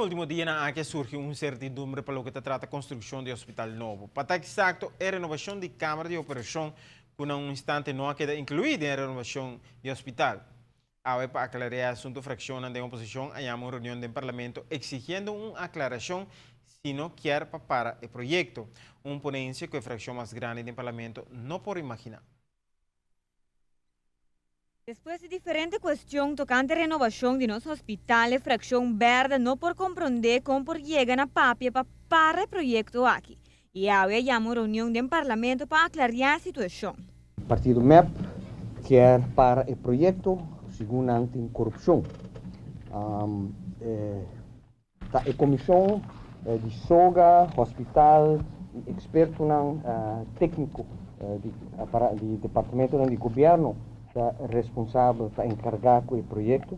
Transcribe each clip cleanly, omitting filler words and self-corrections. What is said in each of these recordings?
Último dianan aki a surgi un insertidumbre pa loke ta trata konstrukshon di hospital nobo. Pa ta eksakto, e renovashon di kamara di operashon ku na un instante no a keda inkluí den e renovashon di hospital. Awe pa aklará e asuntu frakshonnan den oposishon a yama un reunion den parlamento eksigiendo un aklarashon si no kier pa para e proyekto. Un ponensia ku e frakshon mas grandi den parlamento no por imaginá. Despues di diferente cuestion tocante renovacion di nos hospital, e fraccion berde no por compronde con por yega na papia pa para e proyecto aki. Y awe a yama un reunion den parlamento pa aclaria e situacion. Partido MEP kier para e proyecto segun nan tin corupcion. Ta e comision di SOGA, hospital y expertonan tecnico di departamentonan di gobierno ta responsabel, ta encarga cu e proyecto.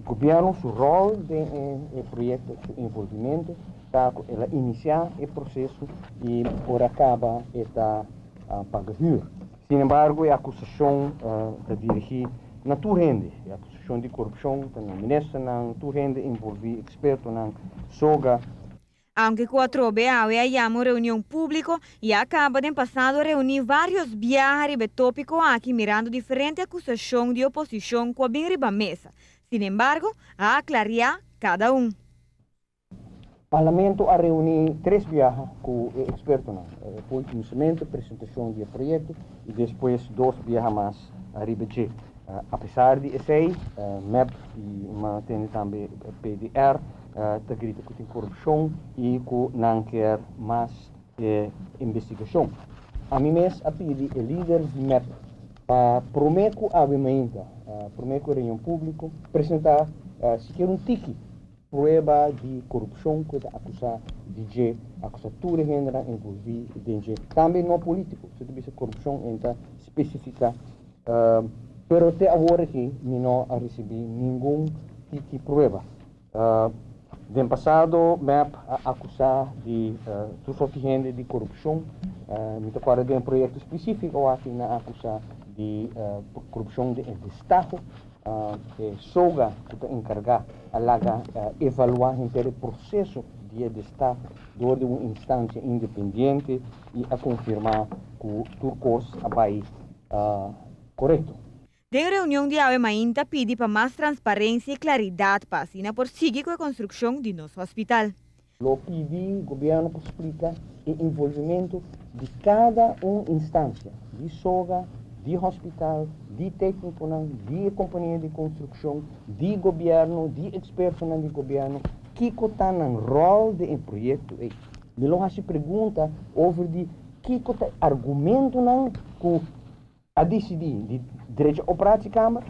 Gobierno su rol den e proyecto, su envolvimento ta cu el a inicia e proceso y ora caba e ta paga huur. Sin embargo, e acusacion ta dirigi na tur hende. E acusacion di corupcion ta na ministernan, tur hende envolvi, expertonan, SOGA. Aunke cu atrobe awe a yama un reunion publico y a caba den pasado a reuni varios biaha riba e topico aki mirando diferente acusacion di oposicion cu a bin riba mesa. Sin embargo, a aclaria cada un. Parlamento a reuni tres biaha cu e expertonan, for cuminsamentu, presentacion di e proyecto y despues dos biaha mas riba dje. Apesar di esey, MEP y mantene tambe PDR ta grita cu tin corupcion y cu nan kier mas investigacion. Ami mes a pidi e lider di MEP pa prome cu awe mainta, prome cu e reunion publico, presenta sikiera un tiki prueba di korupshon ku e ta akusá di dje, akusá tur e hendenan envolví den dje, tambe no polítiko. Si ta bisa korupshon e ta spesifiká. Pero te awor aki mi no a risibí ningun tiki prueba. Den pasado mep a akusá di tur sorti hende di korupshon. Mi ta kòrda den proyekto spesífiko aki nan a akusá di korupshon den e destaho. E SOGA ku ta enkargá a laga evaluá henter e proseso di e destaho dor di un instansia independiente i a konfirmá ku tur kos a bai korekto. Den reunion di awe mainta pidi pa mas transparencia y claridad pa asina por sigui cu e construccion di nos hospital. Lo pidi gobierno pa splica e envolvimento di cada un instancia, di SOGA, di hospital, di tecniconan, di e compania di construccion, di gobierno, di expertonan di gobierno, kico ta nan rol den e proyecto ey. Mi lo haci pregunta over di kico ta e argumentonan cu a disidí di drecha operatiekamer,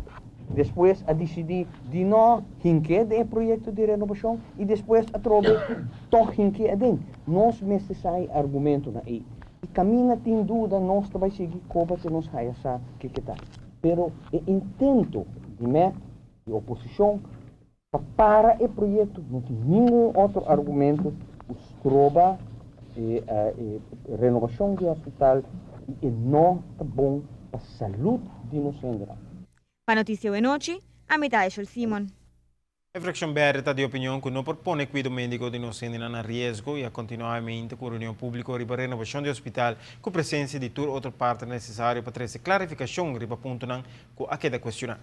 despues a disidí di no hink'é den e proyekto di renobashon i despues atrobe tòg hink'é aden. Nos mester sa e argumentonan ei. I kaminda tin duda nos ta bai sigui koba te nos haya sa kiko ta. Pero e intento di mep, di oposishon, pa para e proyekto no tin ningun otro argumento ku stroba e renobashon di hospital i e no ta bon pa salud di nos hendenan. Pa Noticia Wenochi, ami ta Aishel Simon. E frakshon berde ta di opinion ku no por pone kuido médiko di nos hendenan na riesgo i a kontinuá mente ku reunion públiko riba renobashon di hospital ku presensia di tur otro partner nesesario pa trese klarifikashon riba puntonan ku a keda kuestioná.